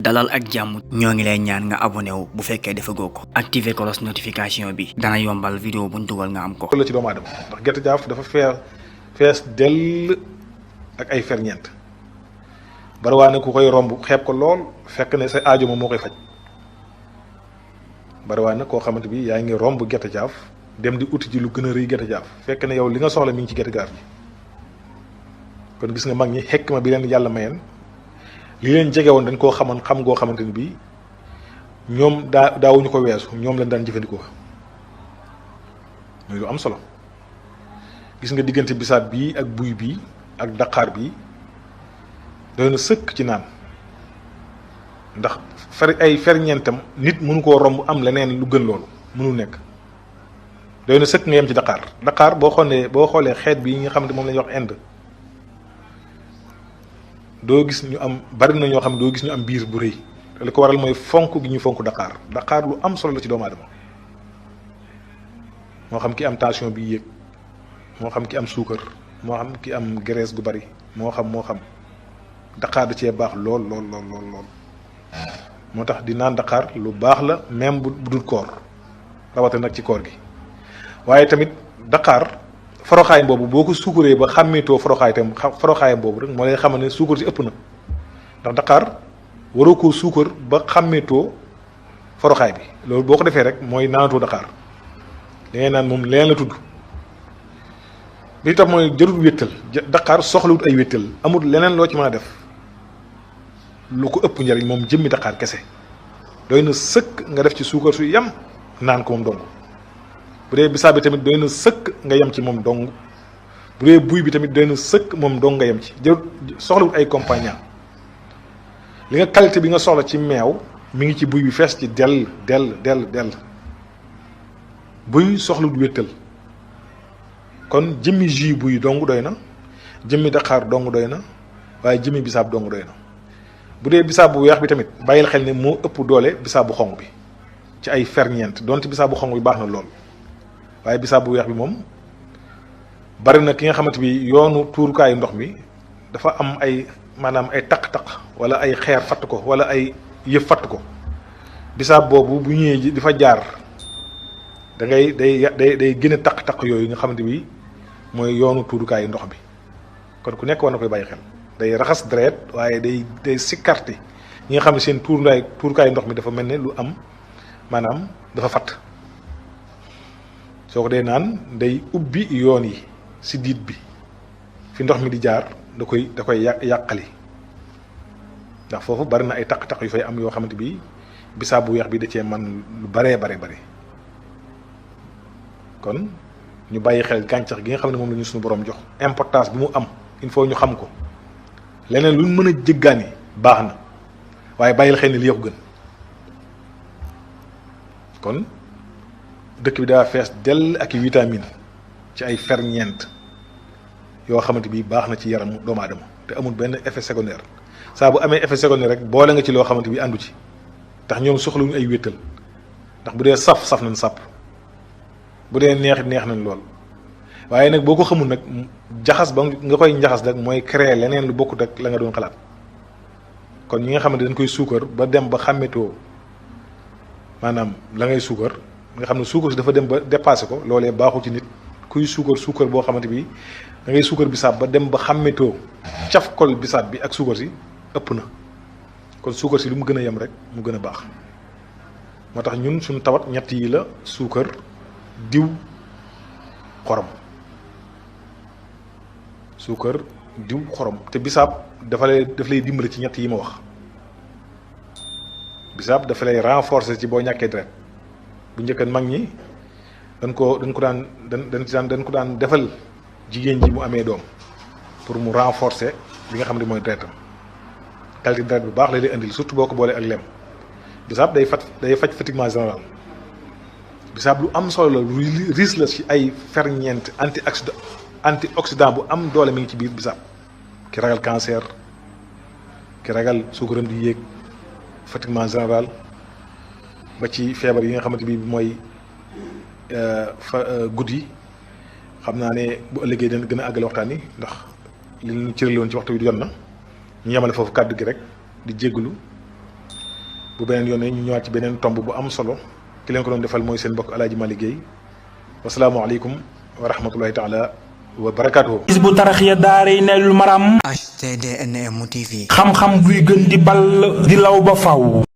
dalal ak jàmm ñoo ngi lay ñaan nga abonné wu bu fekkee defagoo ko activer cloche notification bi dana yombal vidéo buñ dugal nga am ko. la ci doomu aadama ndax gerte jaaf dafa fees dell ak ay ferñeent bariwaa ne ku koy romb xeeb ko lool fekk ne sa aajo moom moo koy faj bariwaa ne koo xamante bi yaa ngi romb gerte jaaf dem di uti ji lu gën a rëy gerte jaaf fekk ne yow li nga soxla mi ngi ci gerte gaaf gi kon gis nga mag ñi xekk ma bi leen yàlla mayeen li leen jege woon dañ koo xamoon xam goo xamante ni bii ñoom daawuñu ko weesu ñoom lañ daan jëfandikoo muy lu am solo gis nga diggante bisaab bii ak buy bii ak daqaar bii doy na sëkk ci naan ndax ay ferñeentam nit mënu koo romb am leneen lu gën loolu mënul nekk doy na sëkk nga yem ci daqaar boo xoolee xeet bi nga xam ne moom la ñuy wax Inde doo gis ñu am bari na ñoo xam ne doo gis ñu am biir bu rëy te li ko waral mooy fonk gi ñu fonk daqaar lu am solo la ci doomu aadama moo xam ki am tension bi yéeg moo xam ki am suukar moo xam ki am graisse gu bari moo xam daqaar da cee baax lool moo tax di naan daqaar lu baax la même bu dul koor rawatina nag ci koor gi waaye tamit daqaar foroxaay boobu boo ko suukaree ba xàmmeetoo foroxaayam boobu rek moo lay xamal ne suukar si ëpp na ndax daqaar waroo koo suukar ba xàmmeetoo foroxaay bi loolu boo ko defee rek mooy naanatoo daqaar li ngay naan moom leen la tudd bi tax mooy jarul wéttal daqaar soxlawut ay wéttal amul leneen loo ci mën a def lu ko ëpp njariñ moom jëmmi daqaar kese doy na sëkk nga def ci suukar su yam naan ko moom dong bu dee bisaab bi tamit doy na sëkk nga yem ci moom dong bu dee buy bi tamit doy na sëkk moom dong nga yem ci jarut soxlawut ay compagnon li nga qualité bi nga soxla ci meew mi ngi ci buy bi fees ci dell buy soxlawut wéttal kon jëmmi jus buy dong doy na jëmmi daqaar dong doy na waaye jëmmi bisaab dong doy na bu dee bisaab bu weex bi tamit bàyyil xel ne moo ëpp doole bisaab bu xonq bi ci ay ferñeent donte bisaab bu xonq bi baax na lool waaye bisaab bu weex bi moom bari na ki nga xamante bi yoonu tuurukaayu ndox mi dafa am ay maanaam ay taq-taq wala ay xeer fatt ko wala ay yëf fatt ko bisaab boobu bu ñëwee di fa jaar da ngay day gën a taq-taq yooyu nga xamante bi mooy yoonu tuurukaayu ndox bi kon ku nekk war na koy bàyyi xel day raxas deret waaye day sikkarti ñi nga xam ne seen tuurukaayu ndox mi dafa mel ne lu am maanaam dafa fatt soo ko dee naan day ubbi yoon yi si diit bi fi ndox mi di jaar da koy yàqali ndax foofu bari na ay taq-taq yu fay am yoo xamante bi bisaab bu weex bi da cee man lu bare kon ñu bàyyi xel gàncax gi nga xam ne moom la ñu suñu borom jox importance bi mu am il faut ñu xam ko leneen lu mën a jëggaani baax na waaye bàyyil xel ne li ko gën kon dëkk bi daa fees dell ak vitamine ci ay ferñeent yoo xamante bi baax na ci yaramu doomu aadama te amul benn effet secondaire saa bu amee effet secondaire rek boole nga ci loo xamante bi àndu ci ndax ñoom soxlawuñu ay wéttal ndax bu dee saf nañ sàpp bu dee neex nañ lool waaye nag boo ko xamul nag jaxas ba nga koy njaxas nag mooy créer leneen lu bokkut ak la nga doon xalaat kon ñi nga xamante dañ koy suukar ba dem ba xàmmetoo maanaam la ngay suukar nga xam ne suukar si dafa dem ba dépassé ko loolee baaxul ci nit kuy suukar boo xamante bi da ngay suukar bisaab ba dem ba xàmmetoo caf kol bisaab bi ak suukar si ëpp na kon suukar si lu mu gën a yem rek mu gën a baax moo tax ñun suñu tawat ñett yi la suukar diw xorom suukar diw xorom te bisaab daf lay dimbali ci ñett yi ma wax bisaab dafa lay renforcer ci boo ñàkkee deret bu njëkkan mag ñi dañ ko daan defal jigéen ji mu amee doom pour mu renforcer li nga xam ne mooy deretam qualité deret bu baax lay indil surtout boo ko boolee ak lem bisaab day faj fatiguement général bisaab lu am solo la lu riche la ci ay ferñeent antioxydant bu am doole mi ngi ci biir bisaab ki ragal cancer ki ragal suukaram di yéeg fatiguement général ba ci feebar yi nga xamante bi mooy guddi xam naa ne bu ëllëgee dana gën a àggale waxtaan yi ndax li ñu cërale woon ci waxtu bi jot na ñu yemale foofu kàddu gi rek di jégalu bu beneen yoon ñu ñëwaat ci beneen tomb bu am solo ki leen ko doon defal mooy seen mbokk Alaaji Malick Guèye wasalaamualeykum wa rahmatullahi taala wa barakaatuhu. Hizbut Tarqiyyah daaray Naylul Maram. HTDNM TV. xam-xam buy gën di ball di law ba faw.